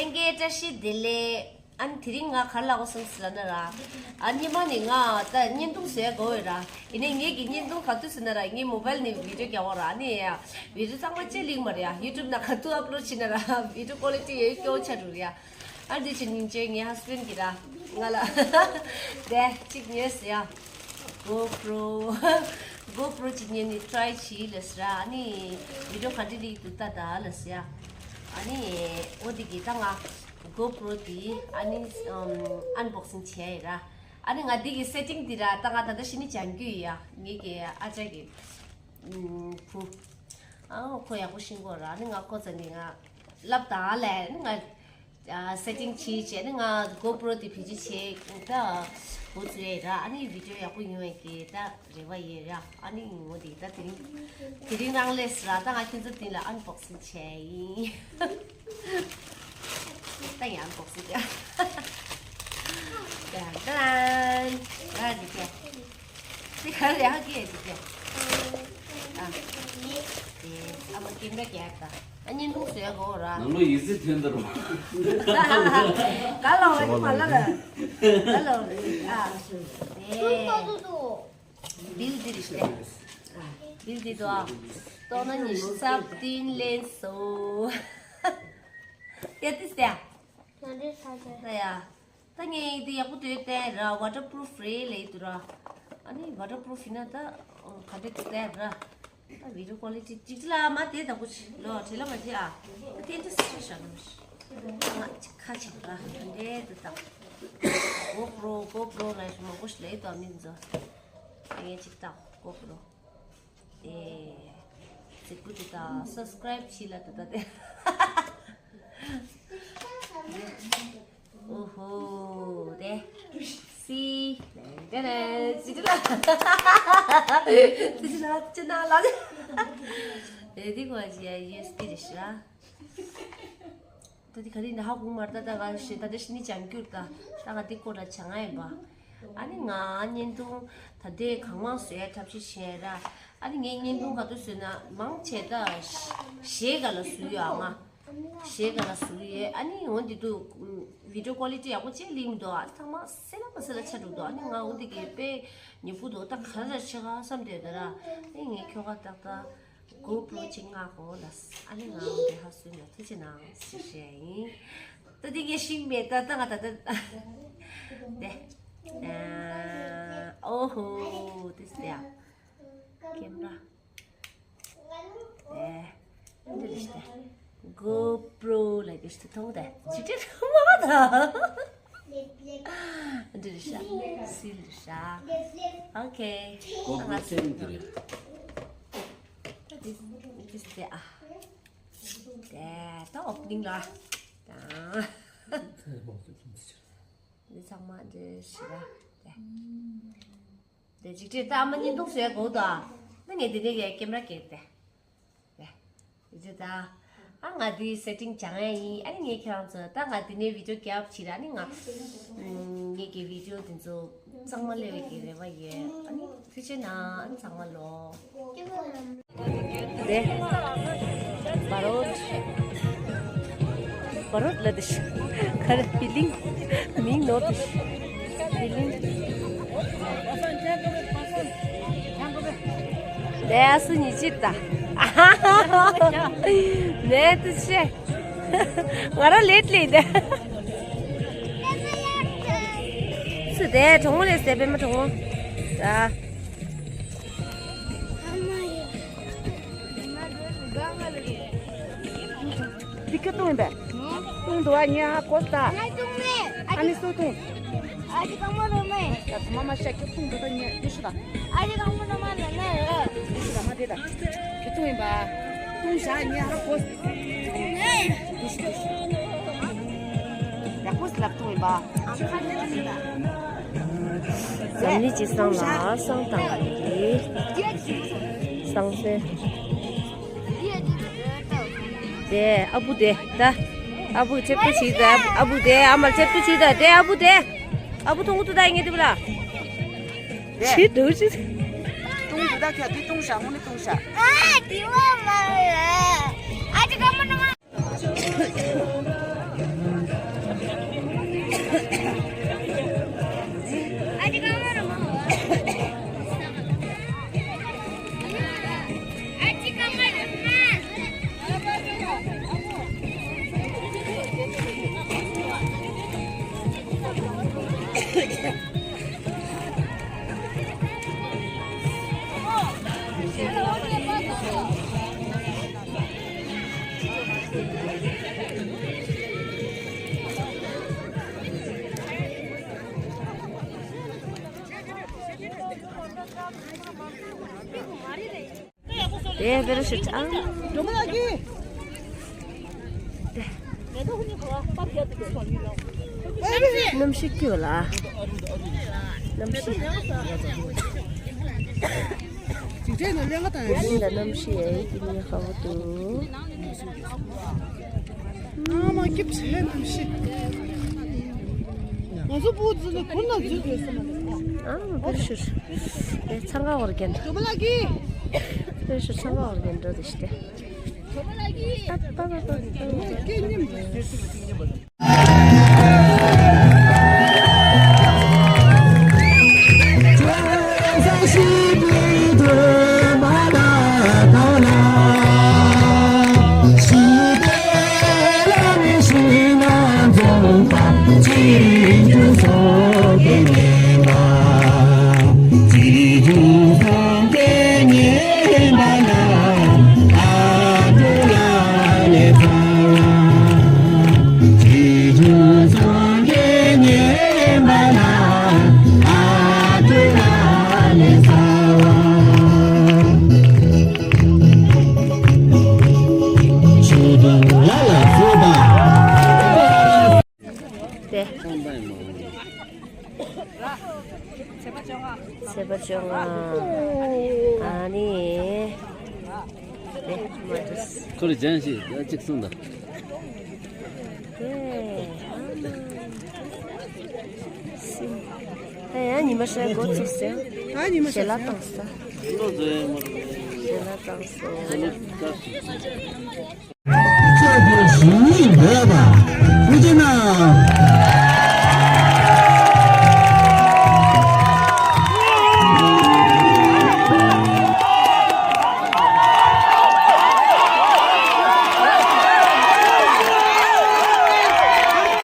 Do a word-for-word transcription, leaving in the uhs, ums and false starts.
ལྷན་རྒྱས་བཀྲ་ཤིས་བདེ་ལེགས། ཨ་ནི་དེ་རིང་ང་ག་རེ་ལབ་དགོས་བསམ་སོང་ལབ་ན་ར། ཨ་ནི་སྔོན་མ་ནས་ང་ད་བརྙན་ཐུང་བཟོ་ཡ་དགའ་བོ་ཡོད་ར། ཡིན་ནའི་ངེད་ཀྱི་བརྙན་ཐུང་ག་དུས་བཟོས་ན་ར་ངའི་མོ་བལ་ནས་བི་ཌིའོ་རྒྱག་པ་ར། ཨ་ནི་ཡ་བི་ཌིའོ་གཙང་མ་ཅིག་ལེན་མ་རེད་ཡ། ཡུ་ཊུབ་ནང་ག་དུས་ཨབ་ལོཌ་བྱས་ན་ར་བི་ཌིའོ་ཀོ་ལི་ཊི་ཡོད་སྐྱོ་ཆགས་འགྲོ་རེད་ཡ། ཨ་འདི་ཕྱི་ཉིན་ཅེ་ངའི་ཧ་སི་བེན་གྱིས་ར་ང་ལ་དེ་གཅིག་ཉོས་ཟེར་ཡ། གོ་པྲོ། གོ་པྲོ་གཅིག་ཉོས་ནས་ཊྲའི་བྱས་ལབ་ཟེར་ར། ཨ་ནི་བི་ཌིའོ་ག་འདྲ་སླེབས་འདུག་ལྟ་ད་ལབ་ཟེར་ཡ། ཨ་ནི་འོ་འདི་གི་ད་ང་གོ་པྲོ་དེ་ཨ་ནི་ཨམ་ཨན་བོག་སིང་བྱས་ཡ་ར། ཨ་ནི་ང་འདི་གི་སེ་ཊིང་དེ་ར་ད་ང་ད་ལྟ་ཕྱི་ནས་སྦྱང་རྒྱུ་ཡིན་ཡ། ངེད་ཀྱི་ཨ་ཅག་གི་ཨམ་བུ། ཨ་ཁོ་ཡག་པོ་ཤེས་ཀྱི་ཡོད་ར། ཨ་ནི་ང་ཁོ་ཚོ་ནི་ང་ལབ་ད་ལབ། ཨ་ནི་ང་ཨ་སེ་ཊིང་བྱས་བྱས་ནས་ང་གོ་པྲོ་དེ་བེད་སྤྱོད་བྱས་ད་འགོ་བཙུགས་ཡས་ར། ཨ་ནི་བི་ཌིའོ་ཡག་པོ་ཡོང་བའི་གི་ད་རེ་བ་ཡོད་ར། ཨ་ནི་ངོ་དེ་ད་དེ་རིང་དེ་རིང་རང་ལས་ར་ད་ང་ཁྱོད་ཚོ་དེ་ལ་ཨན་བོག་སིང་བྱས་ཡིན། ད་ཡང་ཨན་བོག་སིང་བྱས། ད་ད་ད་འདི་ག་འདི་ག་རེ་ཧ་གི་འདི་ག་ཨ་ཨ་མ་ཀེམ་ར་རྒྱག་ད། ཨ་བརྙན་ཐུང་བཟོས་གོ་ར། ནང་ལོ་ཡིག་རྩིས་ཐོན་འདུག་རོ། ག་ལ་བ་ནི་མ་ལ་ལ། ག་ལ་བ་ནི་ཨ། ཨེ། བིལ་འདི་རེད་ཤག་བིལ་འདི་དོ། ཏོག་ན་ཉི་ཤུ་རྩ་བདུན་ལེན་སོང་། ཡ་ཏི་སྟེ། ད་ཡ། ད་ངས་འདི་ཡག་པོ་འདུག་བལྟས་ར། ཝ་ཊར་པུ་རུཕ་རེད་ལབ་འདུག་ར། ཨ་ནི་ཝ་ཊར་པུ་རུཕ་ཡིན་ན་ད་ག་འདྲ་འདུག་བལྟས་ར། ད་བི་ཌིའོ་ཀོ་ལི་ཊི་ཅིག་ཅིག་ལ་མ་དེ་དག་པོ་ཅིག་ལོ་བྲེལ་ལ་མ་བྱེད་ཨ། ད་དེ་འདྲ་སི་རི་ཡ་སི་ཞག་ནམ་ཞིག་ང་ཅིག་ཁ་ཆེ་ར་དེ་འདྲའི་འདི་དག་གོ་པྲོ་གོ་པྲོ་ལ་ཞིག་མང་པོ་ཞིག་ལ་ཡོད་དོ་མིན་ཚོ། ངས་ཅིག་བལྟ་གོ་པྲོ། ཨེ། ཙི་གུ་དེ་དང་སབ་སི་ཀ་རའིབ་བྱེད་ལ་དེ་དང་དེ། ཨོ་ཧོ་དེ། སི། དེ་ནས་ཙི་ཙི་ལ། ཙི་ཙི་ལ་ཅི་ན་ལ། དེ་དེ་གོ་ཅི་ཡ་ཡུ་ཨེས་པི་རེད་ཤག་ད་དེ་ག་རེ་ཡིན་ད་ཧ་གོ་མ་རེད། ད་ད་ང་ཤི་ད་དེ་ཤི་ནི་ཅང་གྱུར་ད། ད་ང་དེ་ཀོ་ད་ཆ་ང་ཡིན་པ། ཨ་ནི་ང་བརྙན་ཐུང་ད་དེ་གང་མང་བཟོ་ཡ་ཐབས་ཤེས་བྱས་ར། ཨ་ནི་ངས་བརྙན་ཐུང་ག་དུས་བཟོས་ན་མང་ཆེ་ད་གཞས་ག་ལ་བཟོ་ཡོད་ཨ་མ། གཞས་ག་ལ་བཟོ་ཡོད། ཨ་ནི་འོ་འདི་དུ་བི་ཌིའོ་ཀོ་ལི་ཊི་ཡག་པོ་ཅིག་ལེན་མི་འདུག་ཨ་ནི་ཚང་མ་སེ་ལ་མ་སེ་ལ་ཆ་འགྲོ་འདུག་ཨ་ནི་ང་འོ་འདི་གི་དཔེ་ཉེ་པོ་འདུག་ད་ག་རེ་ལ་ཆེ་ག་བསམ་བསྡད་ད་ར། ཨ་ནི་ངས་ཁྱོ་ག་ཏག་ཏག་གོ་པྲོ་ཅིག་མངགས་གོ་ལ། ཨ་ནི་ང་འདི་ཧ་སུན་ལ་ཐུགས་རྗེ་གནང་ཞེས་ཞུ་ཡ་ཡིན། ད་འདི་ངས་ཤེས་མེད་ད་ད་ང་ད་ད་དེ། ཨོ་ཧོ་དེ་སྟེ་ཡ། ཀེམ་ར། དེ། འདི་རེད་ཤག་གོ་པྲོ་ལ་དེ་ཤི་ཐོང་དེ་ཅི་ཅི་མ་ད། འདི་རེད་ཤག་སིལ་རེད་ཤག་ཨོ་ཁེ། གོ་པྲོ་སེམས་འདི་རེད། ད་འདི་འདི་སྟེ་ཨ། དེ་ད་ཨོ་པ་ནིང་ལ། ད། འདི་ཚང་མ་འདི་ཞི་ར། དེ། དེ་ཅིག་ཅིག་ད་ཨ་མ་བརྙན་ཐུང་བཟོས་གོ་ད། ད་ངས་དེ་ནས་ཀེམ་ར་སྐྱེལ་ཏེ། དེ། དེ་ད། ཨ་ང་དེ་སེ་ཊིང་སྦྱང་ཡ་ཡིན། ཨ་ནི་ངས་ཁྱེད་རང་ཚོ་ད་ང་དེ་ནས་བི་ཌིའོ་རྒྱབ་བྱེད་ར། ཨ་ནི་ང་ངེད་ཀྱི་བི་ཌིའོ་དེ་ཚོ་ཚང་མ་སླེབས་པའི་གི་རེ་བ་ཡོད། ཨ་ནི་ཐུགས་རྗེ་གནང་། ཨ་ནི་ཚང་མ་ལོ། དེ། བ་རོད། བ་རོད་ལ་དེ་ཤི། ཁར་ཕི་ལིང་། མིང་ནོར་དེ་ཤི། ཕི་ལིང་། དེ་ཨ་སུ་ཉི་ཅི་ད། ནེ་དུ་ཆེ། ང་རང་ལེད་ལེད་དེ། སུ་དེ་གྲོང་མོ་ལས་ཟེར་པད་མ་གྲོང་མོ། ད། འདི་ཁྱོད་བཏུང་ཡིན་པས། བཏུང་འདུག་ཨ་ཉེ་ཧ་གོ་ད། ང་བཏུང་མེད། ཨ་ནི་སུ་བཏུང་། ཨ་ཅེ་གང་མོ་རོ་མེད། ད་ཚང་མ་མ་ཤ་ཁྱོད་བཏུང་འདུག་ད་ཉེ་ཉེ་ཤུ་ད། ཨ་ཅེ་གང་མོ་རོ་མ་ལ་ན་ཡོད། ཉེ་ཤུ་ད་མ་དེ་ད། ཁྱོད་བཏུང་ཡིན་པ། བཏུང་བཞག་ཉེ་ཧ་གོ། ཉེ་ཤུ་ཉེ་ཤུ། ཡག་པོ་ལབ་བཏུང་ཡིན་པ། འཛམ་གླིང་སྤྱི་བསང་ལ་བསང་བཏང་བ་ཡིན། བསང་སེ། དེ་ཨ་བུ་དེ་ད། ཨ་བུ་ཆེ་པོ་ཞིག་ད། ཨ་བུ་དེ་ཨ་མ་ཆེ་པོ་ཞིག་ད། དེ་ཨ་བུ་དེ། ཨ་བུ་ཐུང་གུ་ཏུ་ད་ཡིན་ངེས་དེ་བུ་ལ། ཆི་འདུག་ཅི། བཏུང་དུ་ད་ཁྱོད་དེ་བཏུང་ཤ་དངོས་གནས་བཏུང་ཤ། ཨ་དེ་བ་མ་རེད། ཨ་ཅེ་གང་མོ་ན་མ། དེ་བེ་ར་ཤི་ཨ། གནམ་གཤིས་སྐྱིད་ལ། གནམ་གཤིས། ཉིན་ལ་གནམ་གཤིས་ཡིན་གྱི་ནི་ཧ་བོ་འདུག་ཨ་མ་སྐྱིད་ཆེ་གནམ་གཤིས། ང་ཚོ་བུ་འཛུལ་ནས་གུར་ན་འཛུལ་དགོས་སམ། ཨ་མ་བེ་ར་ཤི་ཨེ་ཚང་ག་བར་གན། བེ་ར་ཤི་ཚང་ག་བར་གན་འགྲོ་དེ་ཤི་སྟེ། ཚེས་པ་བཅོ་ལྔ། ཨ་ནི། ཁོ་ལ་སྦྱང་ཞིག་གཅིག་གསུངས་དང་། ད་ཡང་ཉི་མ་ཤར་འགོ་ཚུགས་སོང་། ད་ཉི་མ་ཤར། ཞལ་ལག་བཏང་སོང་། ཞལ་ལག་བཏང་སོང་། སྤྱོད་པའི་གཞུང་ཉིད་འདོད་པ། ཐུགས་རྗེ་གནང་།